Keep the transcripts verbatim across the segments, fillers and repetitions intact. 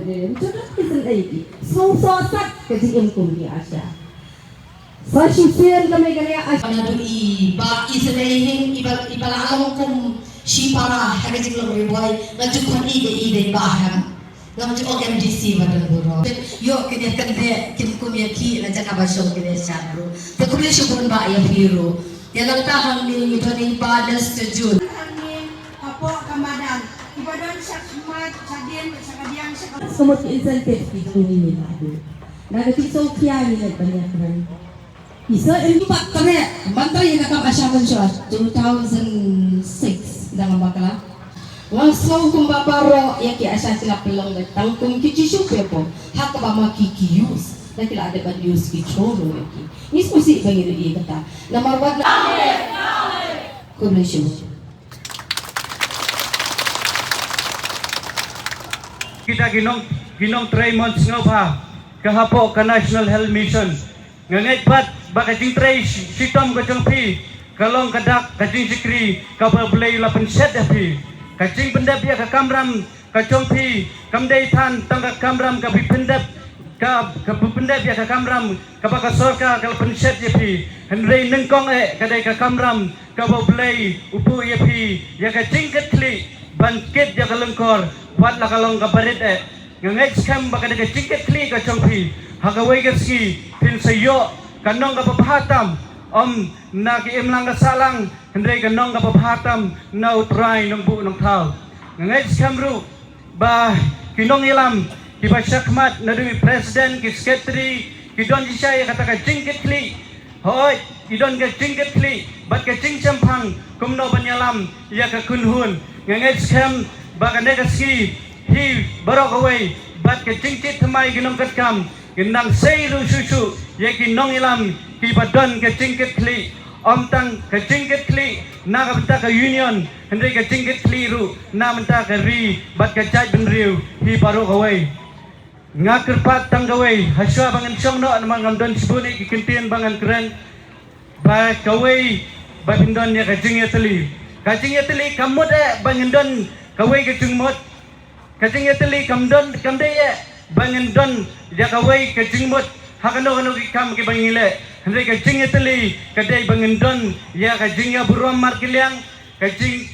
Jodot ki seng ei ki. Sngewsih sat ka jingim kum ki ASHA. Sa shisien ka Meghalaya ASHA. Naduh i Bah Iselei Hing i ba, i ba la long kum shipara ha ka jinglong Ri Bhoi, nga ju khot i da i dei Bah Hang. Ngam ju ong MDC ba don burom. Ïoh kin ïa kyndit kin kum ïa ki la jaka ba shong kin ïa shah ruh. Te khublei shibun Bah ïa phi ruh. Ïa nangta hangne ngi don i Bah Nurse Jun. Hangne hapoh ka madan. Iba don sha khmat, sha dien, sha kadiang, sha ka. Ka mut ki incentive ki jong ngi ni la du. Na ka jingsngewkhia ngi leit ban ïakren. Isa em ki pat tane ban trai ïa ka kam ASHA mynshuwa two thousand six dang bakla. Nga sngew kumba baroh ïa ki ASHA ki la pynlong da tang kum ki tissue paper ha kaba ma ki ki use. Da ki la dep ban use ki choro ïa ki. Ngi sngewsih ba ngi ïa kata. Namar wat na. Khublei shibun. Kita ki nong, ki nongtrei mon sngewbha ka hapoh ka National Health Mission. Nga ngeit pat ba ka jingtrei shi-, shitom ka jong phi ka long ka dak ka jingshakri kaba U Blei u la pynshet ïa phi. Ka jingpyndep ïa ka kamram ka jong phi kam dei than tang ka kamram ka phi pyndep, ka, ka phi pyndep ïa ka kamram kaba ka sorkar ka la pynshet ïa phi. Hynrei nyngkong eh ka dei ka kamram kaba U Blei u buh ïa phi ïa ka jingkitkhlieh ban kit ïa ka lyngkor wat la ka long kaba rit eh. Nga ngeit skhem ba ka dei ka jingkitkhlieh ka jong phi ha kawei ka sngi phin sa ïoh ka nong kaba bha tam, ym na ka imlang ka sahlang hynrei ka nong kaba bha tam na U Trai Nongbuh Nongthaw. Nga ngeit skhem ruh ba ki nongïalam kiba shakhmat naduh i president, ki secretary ki don shisha ïa kata ka jingkitkhlieh. Hooid, i don ka jingkitkhlieh bad ka jingshemphang kumno ban ïalam ïa ka kynhun. Nga ngeit skhem ba kane ka sngi hi baroh kawei bad ka jingkit thymmai ki nongkatkam kin nang sei ruh shuh shuh ïa ki nongïalam kiba don ka jingkitkhlieh. Ym tang ka jingkitkhlieh na ka bynta ka union hynrei ka jingkitkhlieh ruh na bynta ka ri bad ka jaitbynriew hi baroh kawei. Nga kyrpad tang kawei ha shuwa ba ngan shong noh namar ngam don shibun ki kyntien ba ngan kren. Ba kawei ba phin don ïa ka jingïatylli. Ka jingïatylli kam mut eh ba ngin don kawei ka jingmut. Ka jingïatylli kam don, kam dei eh ba ngin don ïa kawei ka jingmut ha kano kano ki kam kiba ngi leh. Hynrei ka jingïatylli ka dei ba ngin don ïa ka jingïaburom markylliang, ka jing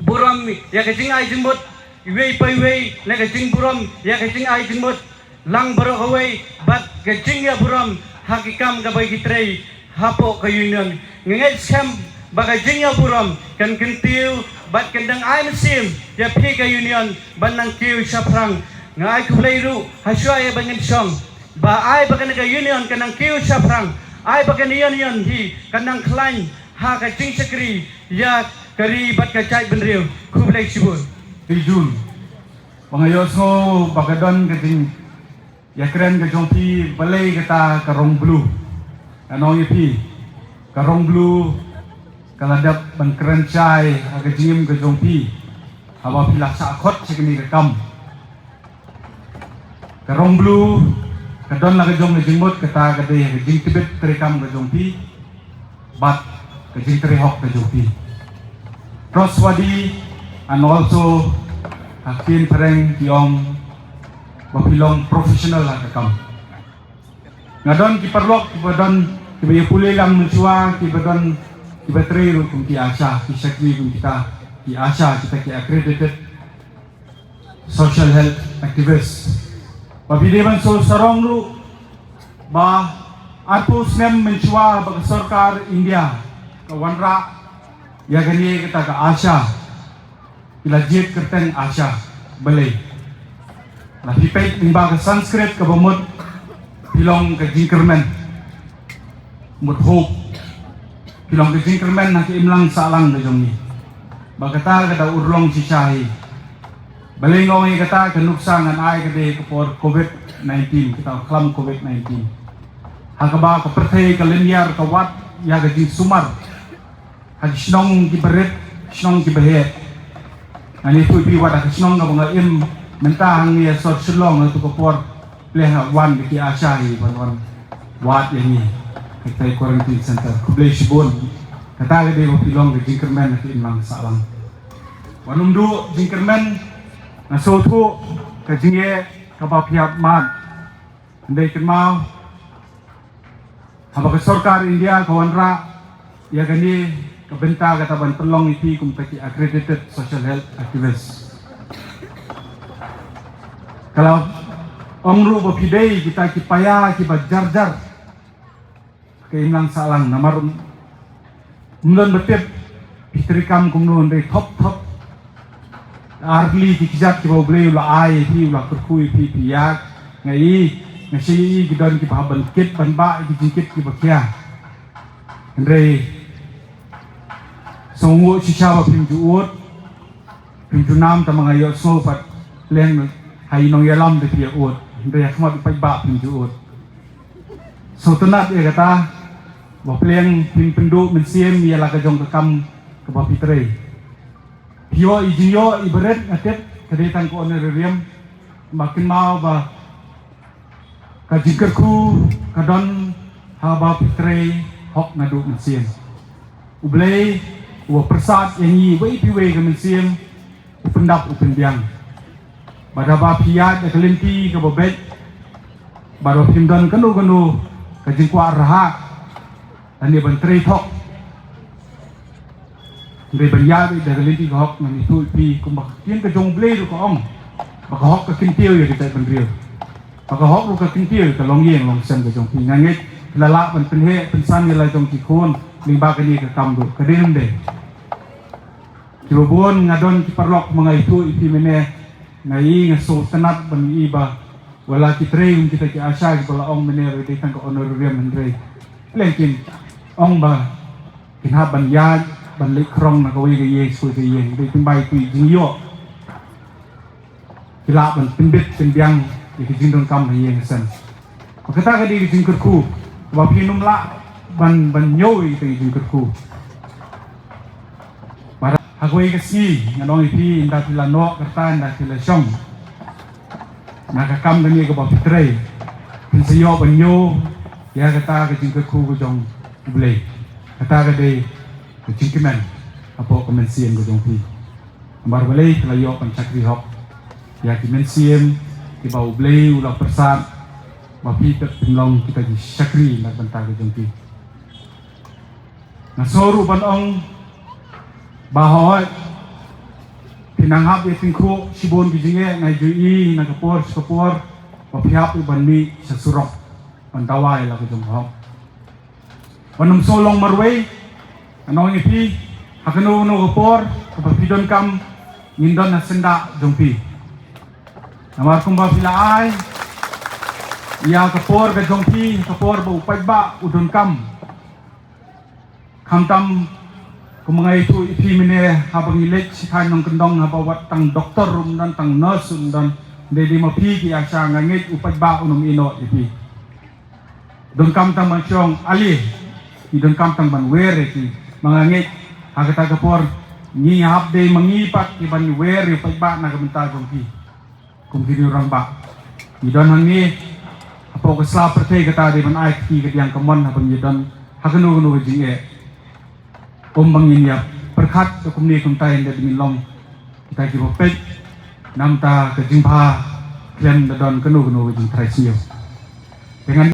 burom ïa ka jingai jingmut iwei pa iwei, ne ka jingburom ïa ka jingai jingmut lang baroh kawei bad ka jingïaburom ha ki kam kaba ki trei hapoh ka union. Nga ngeit skhem ba ka jingïaburom kan kyntiew bad kan dang ai mynsiem ïa phi ka union ban nang kiew shaphrang. Nga ai khublei ruh ha shuwa ïa ba ngin shong ba ai ba kane ka union kan nang kiew shaphrang, ai ba kane union hi kan nang khlaiñ ha ka jingshakri ïa ka ri bad ka jaitbynriew. Khublei shibun. Phi Jun, ba nga ïohsngew ba ka don ka jingïakren ka jong phi balei kata ka rong blue. Ngan ong ïa phi, ka rong blue ka la dep ban kren shai ha ka jingim ka jong phi haba phi la shah khot sha kane ka kam. Ka rong blue ka don la ka jong ka jingmut, kata ka dei ka jingtbit treikam ka jong phi bad ka jingtrei hok ka jong phi. Trustworthy and also ha ktien phareng ki ong ba phi long professional ha ka kam. Nga don ki paralok kiba don, kiba ïa pule lang mynshuwa, kiba don, kiba trei ruh kum ki ASHA, ki shakri kum kita ki ASHA, kita ki accredited social health activist. Ba phi dei ban sngewsarong ruh ba arphew snem mynshuwa ba ka sorkar India ka wanrah ïa kane kata ka ASHA, ki la jied kyrteng ASHA. Balei? La phi peit lyngba ka Sanskrit kaba mut phi long ka jingkyrmen. Mut hope. Phi long ka jingkyrmen ha ka imlang sahlang ka jong ngi. Ba kata ka da urlong shisha hi. Balei nga ong ïa kata? Ka nuksa ngan ai ka dei ka por covid nineteen, kata ka khlam covid nineteen. Ha kaba ka pyrthei ka lynñiar, ka wad ïa ka jingsumar ha ki shnong kiba rit, shnong kiba heh. Ngan ïathuh ïa phi, wat ha ka shnong kaba nga im mynta hangne ha sor Shillong, ha tu ka por, leh nga wan da ki ASHA hi ban wan wad ïa ngi ha kita ki quarantine center. Khublei shibun. Kata ka dei ba phi long ka jingkyrmen ha ka imlang sahlang. Wat nym duh jingkyrmen, nga sngewthuh ka jingeh kaba phi hap mad. Hynrei kynmaw, haba ka sorkar India ka wanrah ïa kane ka bynta kata ban pynlong ïa phi kum kita ki accredited social health activist. Ka la ong ruh ba phi dei kita ki paia kiba jar jar ka imlang sahlang namar ym don ba tip phi treikam kumno, hynrei thop thop ar tylli ki kjat kiba U Blei u la ai ïa phi, u la kyrkhu ïa phi, phi ïaid. Nga i, nga shait i ki don kiba hap ban kit ban bah ïa ki jingkit kiba khia. Hynrei sngewbha shisha ba phim ju ud, phim ju nam, tangba nga ïohsngew pat leng ha i nongïalam da phi ïa ud, hynrei ha khmat u paidbah phim ju ud. Sngewtynnat ïa kata ba pleng phim pynduh mynsiem ïa la ka jong ka kam kaba phi trei. Phi ïoh i jingïoh iba rit, nga tip ka dei tang ka honorarium, ba kynmaw ba ka jingkyrkhu ka don haba phi trei hok naduh mynsiem. U Blei uba pyrsad ïa ngi uwei pa uwei ka mynsiem, u pyndap u pynbiang. Bad haba phi ïaid da ka lynti kaba beit, bad haba phim don kano kano ka jingkwah rhah lane ban trei thok, hynrei ban ïaid da ka lynti ka hok, ngan ïathuh ïa phi kumba ka ktien ka jong U Blei ruh ka ong ba ka hok ka kyntiew ïa ka jaitbynriew. Ba ka hok ruh ka kyntiew ïa ka longïing longsem ka jong phi. Nga ngeit phi la lah ban pynheh pynsan ïa la jong ki khun lyngba kane ka kam ruh, ka dei ne ym dei? Kiba bun nga don ki paralok, ma nga ïathuh ïa phi mynne, nga i, nga sngewtynnat ban i ba wat la ki trei kum kita ki ASHA kiba la ong mynne ba dei tang ka honorarium, hynrei leng kin ong ba kin hap ban ïaid ban leit khrong na kawei ka ïing sha kawei ka ïing, dei tang ba ïa ki jingïoh ki lah ban pynbit pynbiang ïa ki jingdonkam ha ïing ha sem. Ba kata ka dei ka jingkyrkhu, ba phin ym lah ban, ban ñiew ïa ka jingkyrkhu. Ba ha kawei ka sngi ngan ong ïa phi, ynda phi la noh ka rta, ynda phi la shong na ka kam kane kaba phi trei, phin sa ïoh ban ñiew ïa kata ka jingkyrkhu ka jong U Blei. Kata ka dei ka jingkmen hapoh ka mynsiem ka jong phi. Namar balei? Phi la ïoh ban shakri hok ïa ki mynsiem kiba U Blei u la pyrsad ba phi pat phin long kita ki shakri na ka bynta ka jong phi. Nga sngew ruh ban ong ba hooid phi nang hap ïa tyngkhuh shibun ki jingeh, nga ju i na ka por sha ka por ba phi hap ruh ban mih sha surok ban dawa ïa la ka jong ka hok. Ban ym sngewlong marwei, ngan ong ïa phi, ha kano kano ka por kaba phi donkam, ngin don ha syndah jong phi. Namar kumba phi la ai ïa ka por ka jong phi, ka por ba u paidbah u donkam. Khamtam kumba nga ïathuh ïa phi mynne, haba ngi leit shakha nongkyndong, haba wat tang doktor ruh ym don, tang nurse ruh ym don, dei dei ma phi ki ASHA, nga ngeit u paidbah un ym ïehnoh ïa phi. Donkam tang ban shong ale, ngi donkam tang ban wer ïa ki. Ma nga ngeit ha kata ka por ngi hap dei ma ngi pat ki ban wer ïa u paidbah na ka bynta jong ki. Kum kine u rangbah ngi don hangne hapoh ka sla pyrthei, kata dei ban ai kti kadiang kamon haba ngi don ha kano kano ka jingeh. Kum ba ngin ïa pyrkhat da kumne kumta, ynda ngin long kita kiba peit na bynta ka jingbha khlem da don kano kano ka jingtharai sniew. Te ngan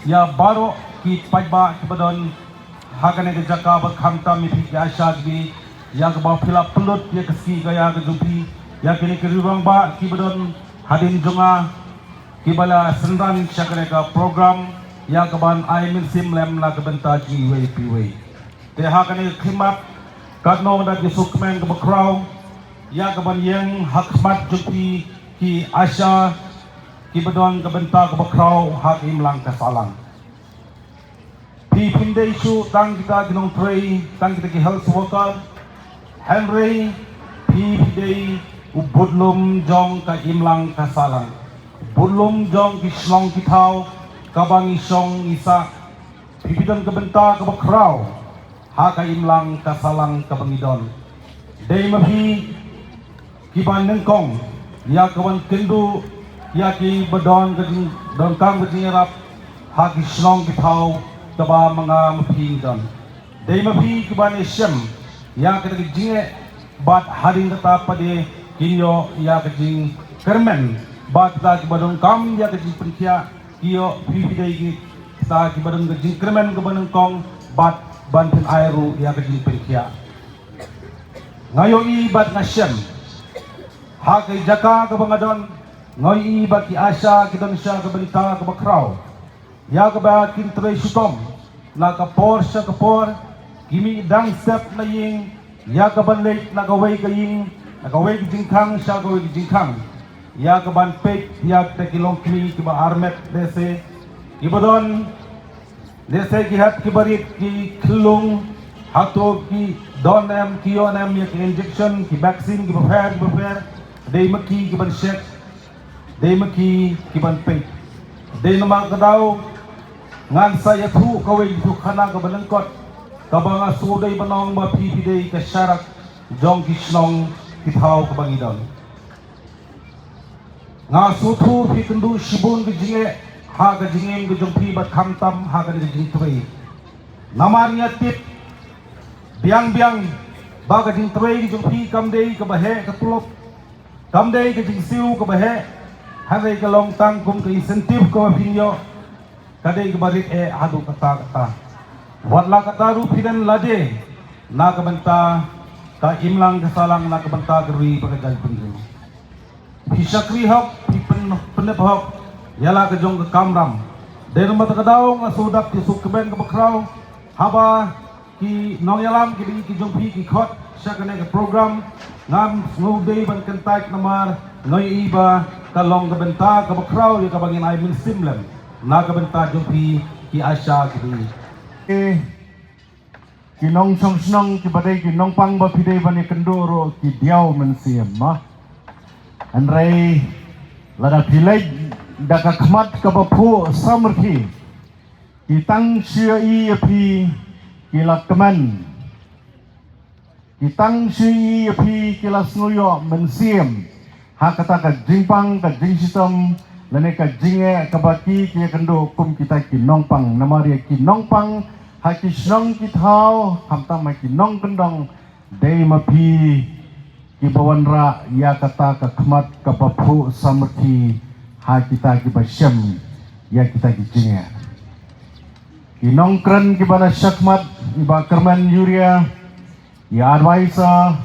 ïa baroh ki paidbah kiba don ha kane ka jaka, bad khamtam ïa phi ki ASHA kiba, ïa kaba phi la pynlut ïa ka sngi ka ïa ka jong phi, ïa kine ki rangbah kiba don hadien jong nga, kiba la synran sha kane ka program, ïa kaban ai mynsiem lem na ka bynta jong iwei pa iwei. Te ha kane ka khmat, katno ngat ki sngewkmen kaba khraw, ïa kaban ïeng ha khmat jong phi ki ASHA kiba don ka bynta kaba khraw ha ka imlang ka sahlang. Phi phim dei shuh tang kita ki nongtrei, tang kita ki health worker, hynrei phi phi dei u budlum jong ka imlang ka sahlang, budlum jong ki shnong ki thaw kaba ngi shong ngi sah. Phi phi don ka bynta kaba khraw ha ka imlang ka sahlang kaba ngi don. Dei ma phi kiba nyngkong ïa kaban kynduh ïa kiba don ka jing, donkam ka jingïarap ha ki shnong ki thaw kaba ma nga ma phi ngi don. Dei ma phi kiban ïashem ïa kata ka jingeh, bad hadien kata pat de kin ïoh ïa ka jingkyrmen, bad kita kiba donkam ïa ka jingpynkhiah ki ïoh. Phi phi dei kita kiba don ka jingkyrmen kaba nyngkong, bad ban pyn-ai ruh ïa ka jingpynkhiah. Nga ïohi bad nga shem ha ka jaka kaba nga don, nga ïohi ba ki ASHA ki don sha ka bynta kaba khraw ïa kaba kin trei shitom na ka por sha ka por. Ki mih dang step na ïing ïa kaban leit na kawei ka ïing, na kawei ka jingkhang sha kawei ka jingkhang, ïa kaban peit ïa kita ki longkmie kiba armet lehse kiba don, lehse ki hap kiba rit ki khyllung, hato ki don em, ki ïoh em ïa ki injection, ki vaccine kiba pher kiba pher. Dei ma ki kiban check, dei ma ki kiban peit. Dei namar ka daw ngan sa ïathuh kawei ka jingïathuhkhana kaba lyngkot, kaba nga sngewdei ban ong ba phi phi dei ka sharak jong ki shnong ki thaw kaba ngi don. Nga sngewthuh phi kynduh shibun ka jingeh ha ka jingim ka jong phi, bad khamtam ha ka jingtrei. Namar ngi ïa tip biang biang ba ka jingtrei ka jong phi kam dei kaba heh ka tulop, kam dei ka jingsiew kaba heh, hynrei ka long tang kum ka incentive kaba phin ïoh, ka dei kaba rit eh haduh katta katta. Wat la katta ruh phi don lade na ka bynta ka imlang ka sahlang, na ka bynta ka ri bad ka jaitbynriew. Phi shakri hok, phi pyn-, pyndep hok ïa la ka jong ka kamram. Dei namar kata ka daw nga sngewdap ki sngewkmen kaba khraw haba ki nongïalam kiba ïeit ki jong phi ki khot sha kane ka program. Ngam sngewdei ban kyntait namar nga ïohi ba ka long ka bynta kaba khraw ïa kaba ngin ai mynsiem lem na ka bynta jong phi ki ASHA kiba ïeit. Eh, ki nongshong shnong kiba dei ki nongpang ba phi dei ban ïakynduh ruh ki diaw mynsiem ma. Hynrei lada phi leit da ka khmat kaba phuh samrkhie, ki tang shu ïohi ïa phi ki la kmen. Ki tang shu ïohi ïa phi ki la sngew ïoh mynsiem ha kata ka jingpang ka jingshitom lane ka jingeh kaba ki ki ïakynduh kum kita ki nongpang. Namar ïa ki nongpang ha ki shnong ki thaw, khamtam ha ki nongkyndong, dei ma phi kiba wanrah ïa kata ka khmat kaba phuh samrkhie ha kita kiba shem ïa kita ki jingeh. Ki nongkren kiba na shakhmat, i Bah Kyrmen Ïuria, i advisor,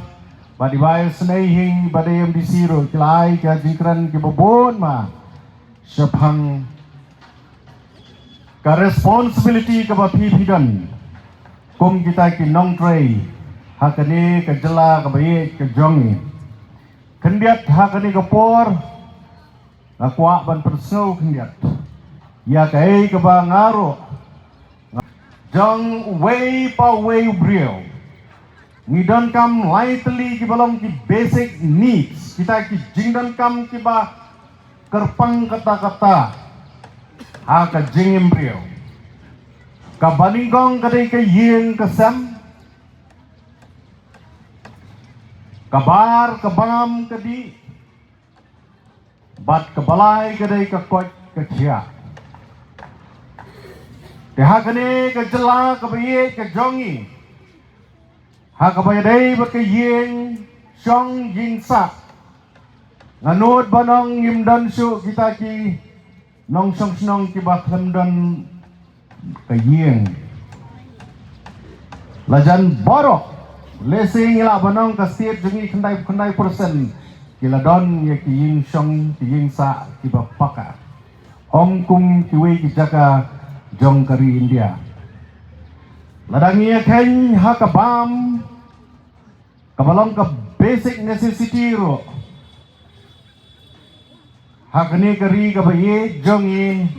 bad i Bah Sneihing, bad i MDC ruh, ki la ai ki jingkren kiba bun ma shaphang ka responsibility kaba phi phi don kum kita ki nongtrei ha kane ka jylla kaba ïeit ka jong ngi. Khyndiat ha kane ka por, nga kwah ban pynsngew khyndiat ïa kaei kaba nga ruh jong uwei pa uwei u briew. Ngi donkam lai tylli kiba long ki basic needs, kita ki jingdonkam kiba kyrpang katta katta ha ka jingim briew. Kaba nyngkong ka dei ka ïing ka sem, ka bar ka bam ka dih, bad kaba lai ka dei ka koit ka khiah. Te ha kane ka jylla kaba ïeit ka jong ngi, ha kaba ïadei bad ka ïing shong ïing sah, nga nud ban ong ngim don shuh kita ki nongshong shnong kiba khlem don ka ïing. La jan baroh, lehse ngi lah ban ong ka state jong ngi khyndai khyndai percent ki la don ïa ki ïing shong, ki ïing sah kiba paka, ym kum kiwei ki jaka jong ka ri India. Lada ngi ïa kheiñ ha ka bam, kaba long ka basic necessity ruh ha kane ka ri kaba ïeit jong ngi,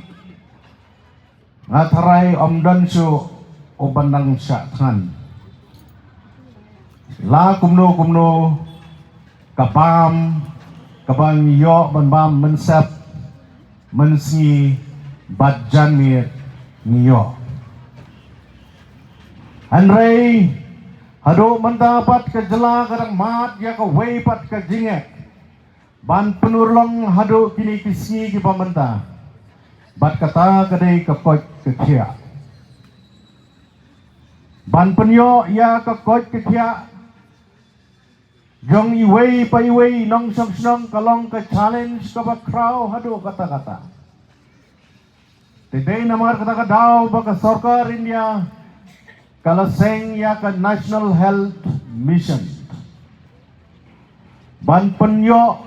nga tharai ym don shuh u ban dang shah thngan. La kumno kumno ka bam kaba ngi ïoh ban bam mynsep, mynsngi bad janmiet ngi ïoh. Hynrei haduh mynta pat ka jylla ka dang mad ïa kawei pat ka jingeh ban pynurlong haduh kine ki sngi kiba mynta, bad kata ka dei ka koit ka khiah. Ban pynïoh ïa ka koit ka khiah jong iwei pa iwei nongshong shnong ka long ka challenge kaba khraw haduh katta katta. Te dei namar kata ka daw ba ka sorkar India ka la seng ïa ka National Health Mission ban pynïoh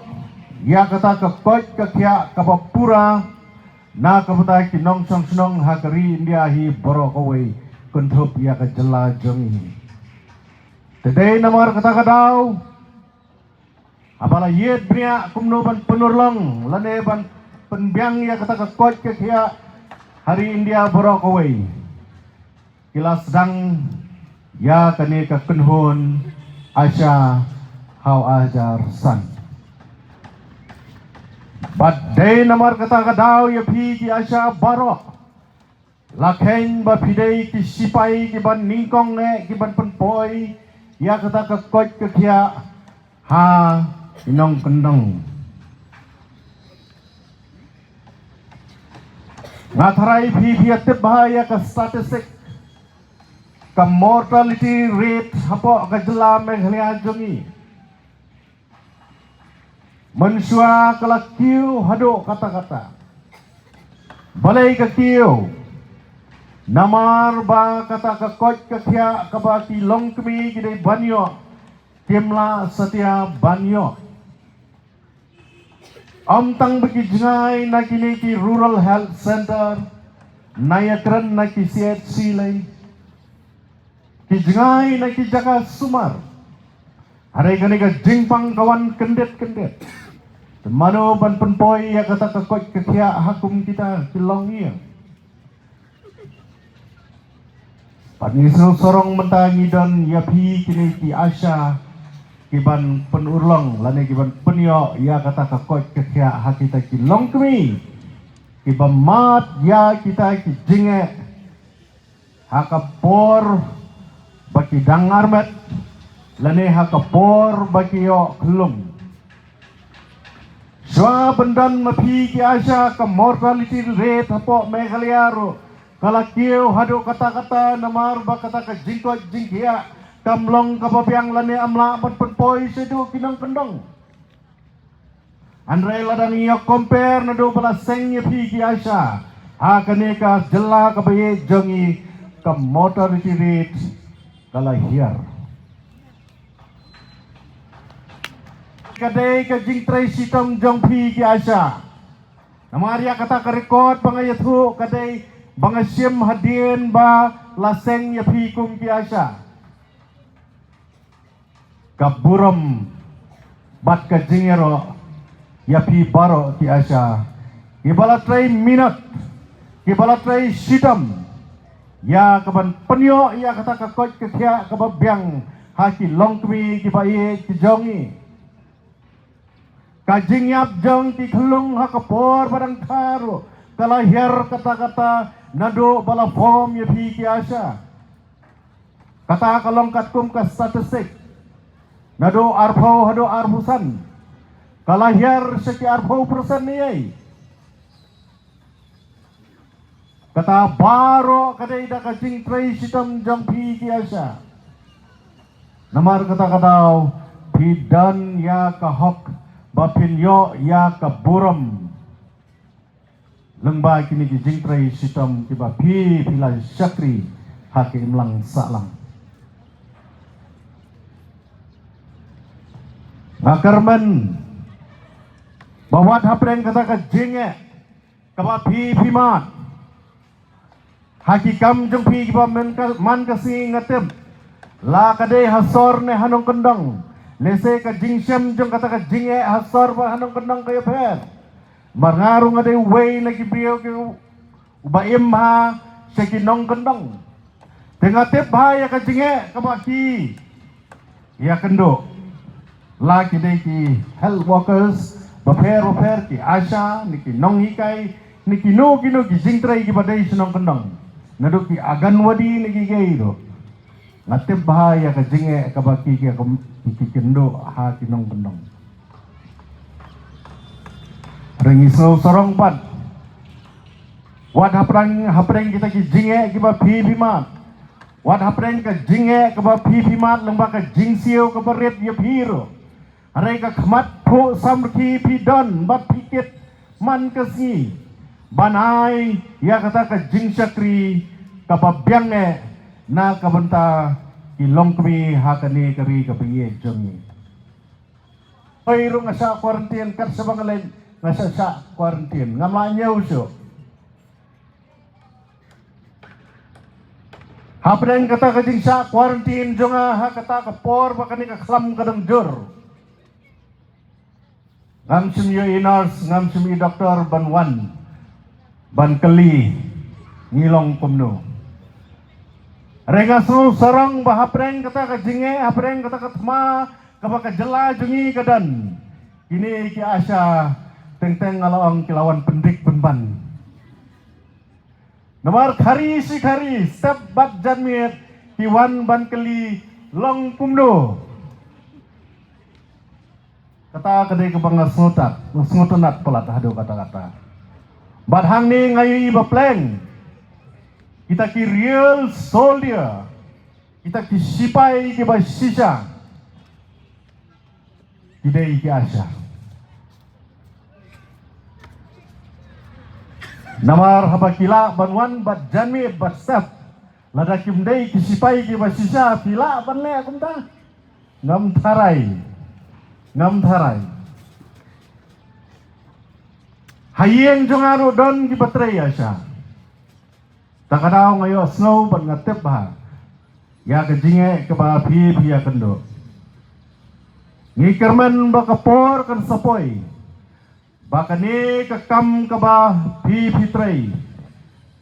ïa kata ka koit ka khiah kaba pura na ka bynta ki nongshong shnong ha ka ri India hi baroh kawei, kynthup ïa ka jylla jong ngi. Te dei namar kata ka daw, haba la ïit bniah kumno ban pynurlong lane ban pynbiang ïa kata ka koit ka khiah ha ri India baroh kawei, ki la sdang ïa kane ka kynhun ASHA ha u ar hajar san. Bad dei namar kata ka daw ïa phi ki ASHA baroh, la kheiñ ba phi dei ki sipai kiban nyngkong eh kiban pynpoi ïa kata ka koit ka khiah ha i nongkyndong. Nga tharai phi phi ïa tip bha ïa ka statistic, ka mortality rate hapoh ka jylla Meghalaya jong ngi. Mynshuwa ka la kiew haduh katta katta. Balei ka kiew? Namar ba kata ka koit ka khiah kaba ki longkmie ki dei ban ïoh, kim lah satia ban ïoh. Ym tang ba ki jngai na kine ki rural health center, na ïakren na ki C H C lei, ki jngai na ki jaka sumar. Hynrei kane ka jingpang ka wan kyndit kyndit. Te mano ban pynpoi ïa kata ka koit ka khiah ha kum kita ki longïing? Pat ngi sngewsarong mynta ngi don ïa phi kine ki ASHA kiban pynurlong lane kiban pynïoh ïa kata ka koit ka khiah ha kita ki longkmie kiba mad ïa kita ki jingeh ha ka por ba ki dang armet lane ha ka por ba ki ïoh khlung. Shuwa ban don ma phi ki ASHA, ka mortality rate hapoh Meghalaya ruh ka la kiew haduh katta katta namar ba kata ka jingkoit jingkhiah kam long kaba biang lane ym lah ban pynpoi shaduh ki nongkyndong. Hynrei lada ngi ïa compare naduh ba la seng ïa phi ki ASHA ha kane ka jylla kaba ïeit jong ngi, ka mortality rate ka la hiar. Ka dei ka jingtrei shitom jong phi ki ASHA. Namar ïa kata ka record ba nga ïathuh ka dei ba nga shim hadien ba la seng ïa phi kum ki ASHA. Ka burom bad ka jingïaroh ïa phi baroh ki ASHA kiba la trei minot, kiba la trei shitom ïa kaban pynïoh ïa kata ka koit ka khiah kaba biang ha ki longkmie kiba ïeit ki jong ngi. Ka jingïap jong ki khyllung ha ka por ba dang kha ruh ka la hiar katta katta naduh ba la form ïa phi ki ASHA. Kata ka long katkum ka statistic. Naduh arphew haduh arphew san ka la hiar sha ki arphew percent ïa. Kata baroh ka dei da ka jingtrei shitom jong phi ki ASHA. Namar kata ka daw phi don ïa ka hok ba phin ïoh ïa ka burom. Lyngba kine ki jingtrei shitom kiba phi phi la shakri ha ki imlang sahlang. Nga kyrmen ba wat hapdeng kata ka jingeh kaba phi phi mad ha ki kam jong phi kiba man ka, man ka sngi, nga tip la ka dei ha sor ne ha nongkyndong. Lehse ka jingshem jong kata ka jingeh ha sor bad ha nongkyndong ka ïapher. Namar nga ruh nga dei uwei na ki briew ki uba im ha sha ki nongkyndong. Te nga tip ba ïa ka jingeh kaba ki ïakynduh, la ki dei ki health workers bapher bapher, ki ASHA ne ki nonghikai ne kino kino ki jingtrei kiba dei sha nongkyndong, naduh ki Anganwadi ne ki gei ruh. Nga tip ba ïa ka jingeh kaba ki ki ki kynduh ha ki nongkyndong. Hynrei ngi sngew sarong pat, wat hapdeng, hapdeng kita ki jingeh kiba phi phi mad, wat hapdeng ka jingeh kaba phi phi mad lyngba ka jingsiew kaba rit ïa phi ruh, hynrei ka khmat phuh samrkhie phi don bad phi kit man ka sngi ban ai ïa kata ka jingshakri kaba biang eh na ka bynta ki longkmie ha kane ka ri kaba ïeit jong ngi. Hoi ruh nga shah quarantine, kat shaba nga leit nga shah shah quarantine, ngam lah ñiew shuh. Hapdeng kata ka jingshah quarantine jong nga ha kata ka por ba kane ka khlam ka dang jur, ngam shym ïohi nurse, ngam shym ïohi doktor ban wan ban kylli ngi long kumno. Hynrei nga sngew sarong ba hapdeng kata ka jingeh, hapdeng kata ka thma kaba ka jylla jong ngi ka don, kine ki ASHA teng teng nga la ong ki la wan pyndik pynban. Namar khari shi khari, step bad janmiet ki wan ban kylli long kumno. Kata ka dei kaba nga sngewtat, nga sngewtynnat palat haduh katta katta. Bad hangne nga ïohi ba pleng kita ki real soldier, kita ki sipai kiba shisha, ki dei ki ASHA. Namar haba ki lah ban wan bad janmiet bad step, lada kim dei ki sipai kiba shisha, phi lah ban leh kumta? Ngam tharai. Ngam tharai. Ha ïing jong nga ruh don kiba trei ASHA. Ta ka daw nga ïohsngew bad nga tip ba ïa ka jingeh kaba phi phi ïakynduh. Ngi kyrmen ba ka por kan sa poi ba kane ka kam kaba phi phi trei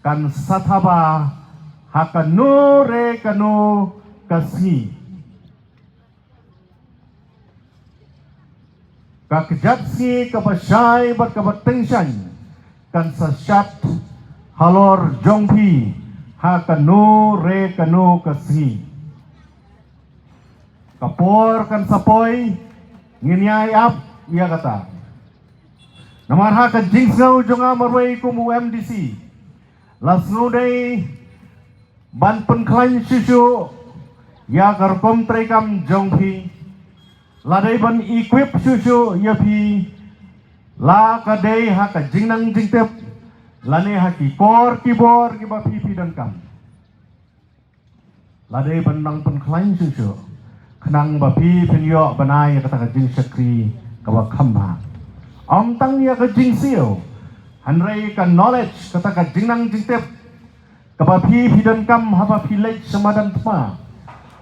kan sa thaba ha kano re kano ka sngi. Ka kjat sngi kaba shai bad kaba tyngshaiñ kan sa shad halor jong phi ha kano re kano ka sngi. Ka por kan sa poi, ngin ïai ap ïa kata. Namar ha ka jingsngew jong nga marwei kum u MDC, la sngewdei ban pynkhlaiñ shuh shuh ïa ka rukom treikam jong phi, la dei ban equip shuh shuh ïa phi, la ka dei ha ka jingnang jingtip lane ha ki kor ki bor kiba phi phi donkam. La dei ban nang pynkhlaiñ shuh shuh khnang ba phi phin ïoh ban ai ïa kata ka jingshakri kaba kham bha. Ym tang ïa ka jingsiew, hynrei ka knowledge, kata ka jingnang jingtip kaba phi phi donkam haba phi leit sha madan thma,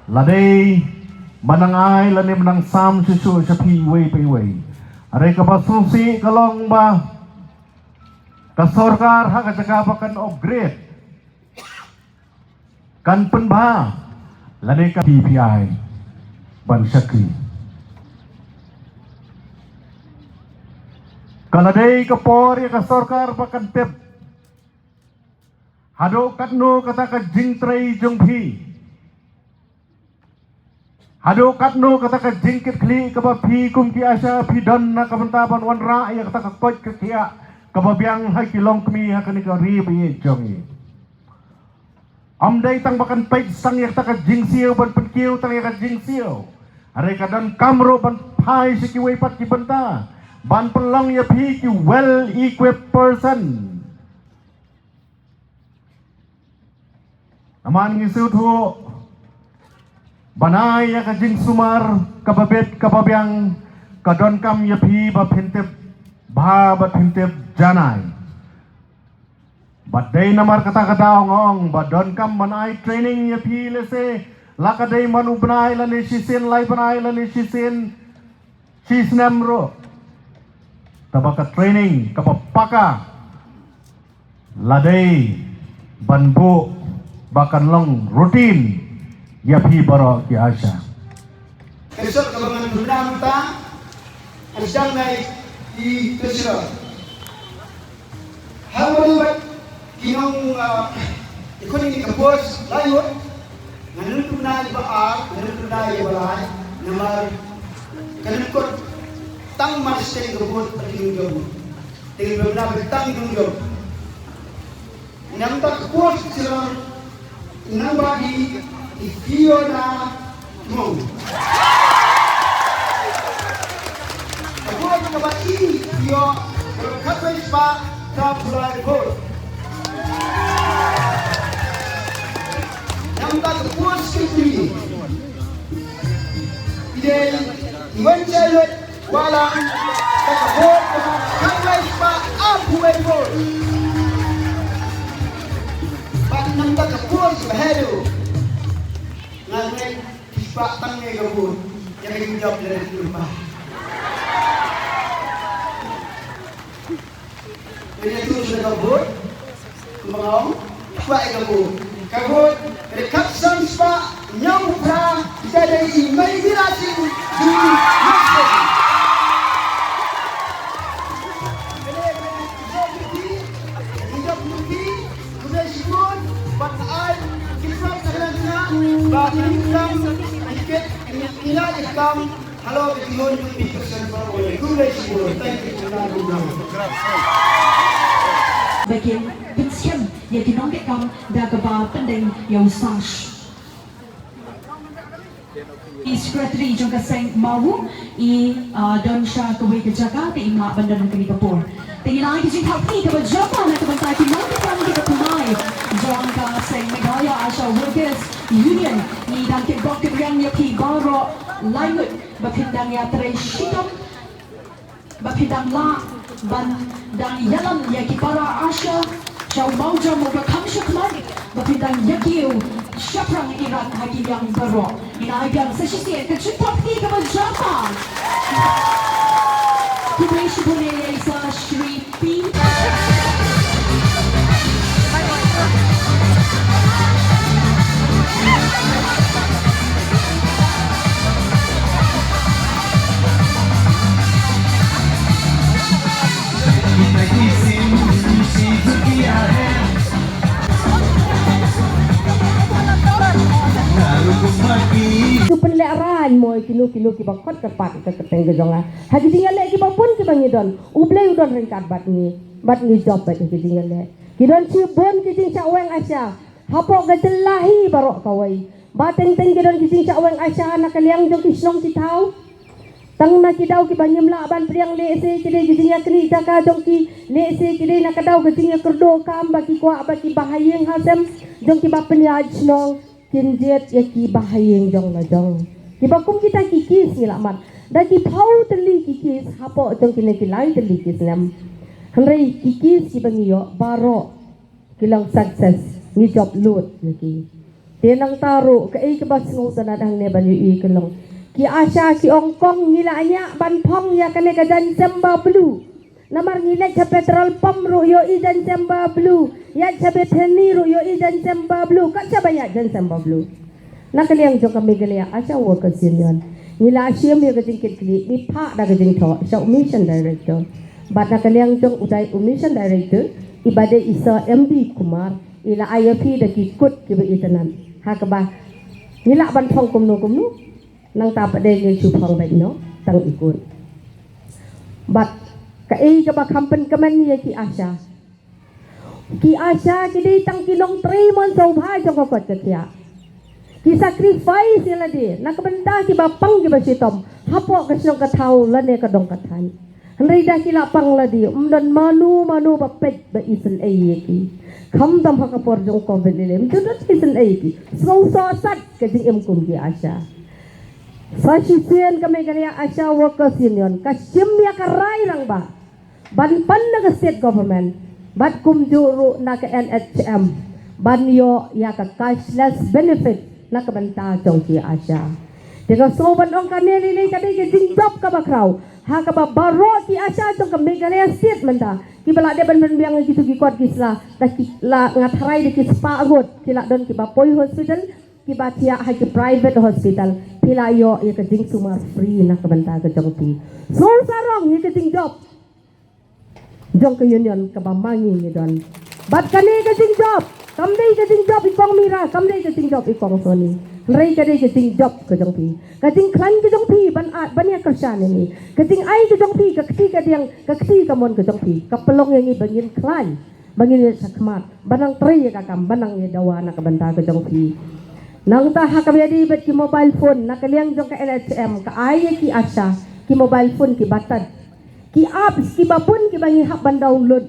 la dei ban nang ai lane ban nang sam shuh shuh sha phi iwei pa iwei. Hynrei kaba sngewsih ka long ba ka sorkar ha ka jaka ba kan upgrade, kan pynbha, lane ka PPI ban shakri. Ka la dei ka por ïa ka sorkar ba kan tip haduh katno kata ka jingtrei jong phi. Haduh katno kata ka jingkitkhlieh kaba phi kum ki ASHA phi don na ka bynta ban wanrah ïa kata ka koit ka khiah kaba biang ha ki longkmie ha kane ka ri ba ïeit jong ngi. Ym dei tang ba kan peit tang ïa kata ka jingsiew ban pynkiew tang ïa ka jingsiew. Hynrei ka donkam ruh ban phai sha kiwei pat ki bynta ban pynlong ïa phi ki well equipped person Namar ngi sngewthuh ba na ïa ka jingsumar kaba bit kaba biang ka donkam ïa phi ba phin tip bha bad phin tip janai. Bad dei namar kata ka daw nga ong ba donkam ban ai training ïa phi lehse la ka dei man u bnai lane shisien lai bnai lane shisien shi snem ruh. Tangba ka training kaba paka la dei ban buh ba kan long routine ïa phi baroh ki ASHA. Ka sot kaba ngan duna mynta, ngan sdang na i treasurer. Haba ïa ki nong, ah, ïa kane ka post la ïoh, ngan duna ïa ba ar, ngan duna ïa ba lai, namar ka lyngkot tang mar sdang ka vote, ka lyngkot. Te ba na ba tang lyngkot. Namar ka post sila nang ba di i Fiona Mung. Ka vote ka ba i Fio, ka khat bai spah ka pulai vote. Namar ka post ka i dei i wan jai lut Walang ka ka vote ka khat lai spah arphew wei vote. Bad nang ka ka vote ka hedu. Nang ngai spah tang ngai ka vote. Yang ngai jawab dari rumah. Ini tu sudah ka vote. Kumba nga ong, spah ïa ka vote. Ka vote, ka dei khatsan spah hynñiewphew phra, ita dei i Mei Mira Singh, jong i West Bengal. Kane ka dei ka vote, ka dei ka vote, khublei shibun, bad nga ai, ki spah ka dei na, bad ki kam, ki kit, ki ïa ki kam, Hello, everyone. Thank you. Ba kin pynskhem ïa ki nongkitkam da kaba pyndeng ïa u sash. I secretary jong ka seng Mawu i, ah, don sha kawei ka jaka te im lah ban don ha kane ka por. Te ngi la ai ka jingthaw kti kaba jam na ka bynta ki nongkitkam kiba thymmai jong ka seng Meghalaya ASHA Workers Union. Ngi dang kyrpad kyrpad ïa phi baroh lai ngut ba phin dang ïatrei shitom, ba phin dang lah ban dang ïalam ïa ki para ASHA sha u mawjam uba kham shakhmat, ba phin dang ïa kiew shaphrang irat ha ki liang baroh. Ina ai biang sa shisien ka jingthaw kti kaba jam. Khublei shibun ïa i Sir Shri P. Ki pynlehrain mo ïa kino kino kiba khot kyrpad ïa ka kyrteng ka jong nga. Ha ki jingïaleh kiba bun kiba ngi don, U Blei u don ryngkat bad ngi, bad ngi jop bad ïa ki jingïaleh. Ki don shibun ki jingshah weng ASHA hapoh ka jylla hi baroh kawei. Ba teng teng ki don ki jingshah weng ASHA na ka liang jong ki shnong ki thaw. Tang na ki daw kiba ngim lah ban pdiang, lehse ki dei ki jingïaknieh jaka jong ki, lehse ki dei na ka daw ka jingïakyrduh kam ba ki kwah ba ki bahaïing hasem jong kiba pynïaid shnong kin jied ïa ki bahaïing jong la jong. Kiba kum kita ki case ngi la mad. Da ki phew tylli ki case hapoh jong kine ki lai tylli ki snem. Hynrei ki case kiba ngi ïoh baroh ki long success, ngi jop lut ïa ki. Te nangta ruh kaei kaba sngewtynnat hangne ban ïohi ka long, ki ASHA ki ong kong ngi la ñiah ban phong ïa kane ka Jan Sembablu. Namar ngi leit ha petrol pump ruh ïohi Jan Sembablu, ïaid sha Bethany ruh ïohi Jan Sembablu, kat shaba ïaid Jan Sembablu. Na ka liang jong ka Meghalaya ASHA Workers Union, ngi la shim ïa ka jingkitkhlieh, ngi phah da ka jingthoh sha u Mission Director. Bad na ka liang jong u dei u Mission Director, i ba dei i Sir M D Kumar, i la ai ïa phi da ki kut kiba itynnat. Ha kaba ngi lah ban phong kumno kumno, nangta pat de ngin shu phong beit noh tang i kut. Bad kaei kaba kham pynkmen ïa ki ASHA. Ki ASHA ki dei tang ki nongtrei mon sngewbha jong ka koit ka khiah. Ki sacrifice ïa lade na ka bynta kiba pang kiba shitom hapoh ka shnong ka thaw lane ka dong ka thaiñ. Hynrei da ki la pang lade, ym don mano mano ba peit ba isynei ïa ki. Khamtam ha ka por jong covid lei lei, ym don isynei ïa ki. Sngewsohsat ka jingim kum ki ASHA. Sa shisien ka Meghalaya ASHA Workers Union ka shim ïa ka rai rangbah ban pan na ka state government bad kumjuh ruh na ka NHM ban ïoh ïa ka cashless benefit na ka bynta jong ki ASHA. Te ka sngew ban ong kane lei lei ka dei ka jingjop kaba khraw ha kaba baroh ki ASHA jong ka Meghalaya state mynta kiba la dep ban pynbiang ïa kitu ki kot ki sla, da ki la, nga tharai da ki spah ngut ki la don kiba poi hospital, kiba thiah ha ki private hospital, phi la ïoh ïa ka jingsumar free na ka bynta ka jong phi. Sngewsarong ïa ka jingjop jong ka union kaba ma ngi ngi don. Bad kane ka jingjop kam dei ka jingjop i Kong Mira, kam dei ka jingjop i Kong Soni. Hynrei ka dei ka jingjop ka jong phi, ka jingkhlaiñ ka jong phi ban at, ban ïa kyrshan ïa ngi. Ka jingai ka jong phi, ka kti ka diang, ka kti ka mon ka jong phi ka pynlong ïa ngi ba ngin khlaiñ, ba ngin ïa shakhmat, ba nang trei ïa ka kam, ba nang ïa dawa na ka bynta ka jong phi. Nangta ha kaba ïadei bad ki mobile phone, na ka liang jong ka NHM ka ai ïa ki ASHA ki mobile phone kiba tad, ki apps kiba bun kiba ngi hap ban download.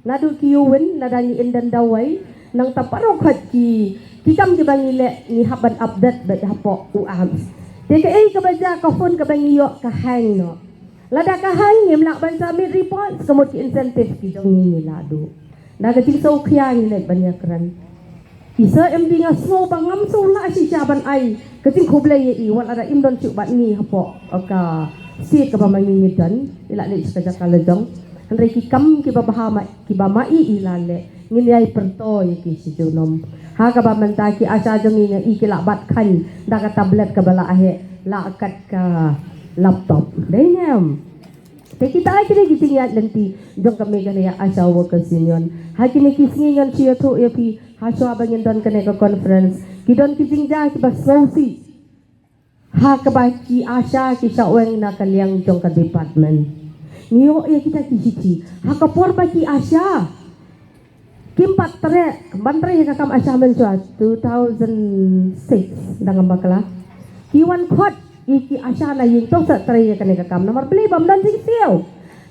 Naduh ki Yowin lada ngi im don dawai, nangta baroh khoit ki, ki kam kiba ngi leh ngi hap ban update bad hapoh u apps. Te kaei kaba jia, ka phone kaba ngi ïoh ka hang noh. Lada ka hang ngim lah ban submit report, ka mut ki incentive ki jong ngi ngi la duh. Da ka jingsngewkhia ngi leit ban ïakren. I Sir MD, nga sngew ba ngam sngewlah shisha ban ai ka jingkhublei ïa i, wat lada im don shuh bad ngi hapoh ka state kaba ma ngi ngi don, i la leit sha ka jaka la jong. Hynrei ki kam kiba bha ma, kiba ma i i la leh, ngin ïai pyrto ïa ki shi junom. Ha kaba mynta ki ASHA jong ngi nga i ki la bat khaiñ da ka tablet kaba la heh, la kat ka laptop. Dei ne em? Te kita ai kine ki jingïaid lynti jong ka Meghalaya ASHA Workers Union. Ha kine ki sngi ngan shu ïathuh ïa phi, ha shuwa ba ngin don kane ka conference, ki don ki jingjia kiba sngewsih ha kaba ki ASHA ki shah weng na ka liang jong ka department. Ngi ïoh ïa kita ki shithi ha ka por ba ki ASHA kim pat treh ban trei ïa ka kam ASHA mynshuwa, two thousand six da ngam bakla. Ki wan khot ïa ki ASHA na ïing to sa trei ïa kane ka kam, namar balei? Bym don jingsiew.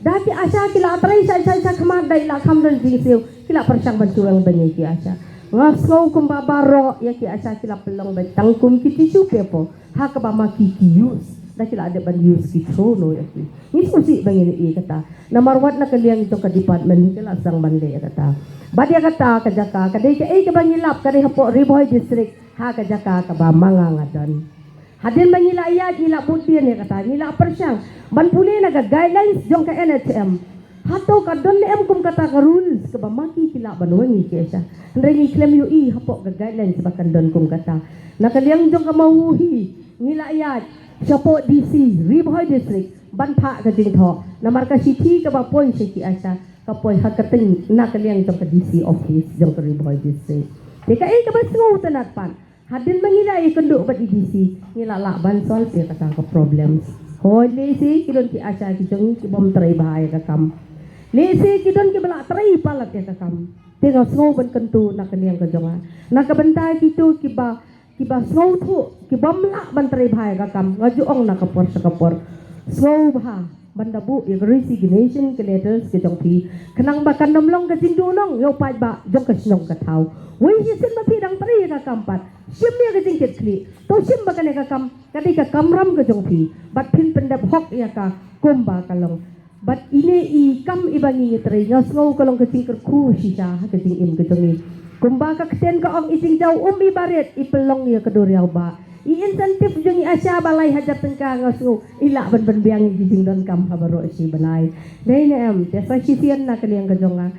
Da ki ASHA ki la trei sha sha sha khmat, da i la kham don jingsiew, ki la pyrshang ban shu weng beiñ ïa ki ASHA. Nga sngew kumba baroh ïa ki ASHA ki la pynlong beit tang kum ki tissue paper ha kaba ma ki ki use, da ki la dep ban use ki throw noh ïa ki. Ngi sngewsih ba ngin ïohi ïa kata, namar wat na ka liang jong ka department ki la sdang ban leh ïa kata. Bad ïa kata ka jaka ka dei kaei kaba ngi lap, ka dei hapoh Ri Bhoi District, ha ka jaka kaba ma nga nga don. Hadien ba ngi la ïaid, ngi la bud biang ïa kata, ngi la pyrshang ban pule na ka guidelines jong ka NHM. Hato ka don ne em kum kata ka rules kaba ma ki ki lah ban weng ïa ki ASHA? Hynrei ngi khlem ïohi hapoh ka guidelines ba kan don kum kata. Na ka liang jong ka Mawhati ngi la ïaid shapoh DC Ri Bhoi District ban phah ka jingthoh, namar ka shithi kaba poi sha ki ASHA ka poi ha ka teng na ka liang jong ka DC office jong ka Ri Bhoi District. Te kaei kaba sngewtynnat pat, hadien ba ngi la ïakynduh bad i DC, ngi la lah ban solve ïa kata ka problems. Hooid, lehse ki don ki ASHA ki jong ngi ki bym trei bha ïa ka kam. Lehse ki don kiba la trei palat ïa ka kam. Te nga sngew ban kyntu na ka liang ka jong nga, na ka bynta kito kiba, kiba sngewthuh, ki bym lah ban trei bha ïa ka kam, nga ju ong na ka por sha ka por, sngewbha ban da buh ïa ka resignation ka letters ka jong phi, khnang ba kan ym long ka jingduhnong ïa u paidbah jong ka shnong ka thaw. Wei shisien ba phi dang trei ïa ka kam pat, shim ïa ka jingkitkhlieh. To shim ba kane ka kam ka dei ka kamram ka jong phi, bad phin pyndep hok ïa ka kumba ka long. Bad ine i kam iba ngi ngi trei, nga sngew ka long ka jingkyrkhu shisha ha ka jingim ka jong ngi. Kumba ka ktien ka ong, i jingjaw um iba rit i pynlong ïa ka duriaw bah. I incentive jong i ASHA ba lai hajar tyngka, nga sngew i lah ban pynbiang ïa ki jingdonkam ha baroh shi bnai. Dei ne em? Te sa shisien na ka liang ka jong nga,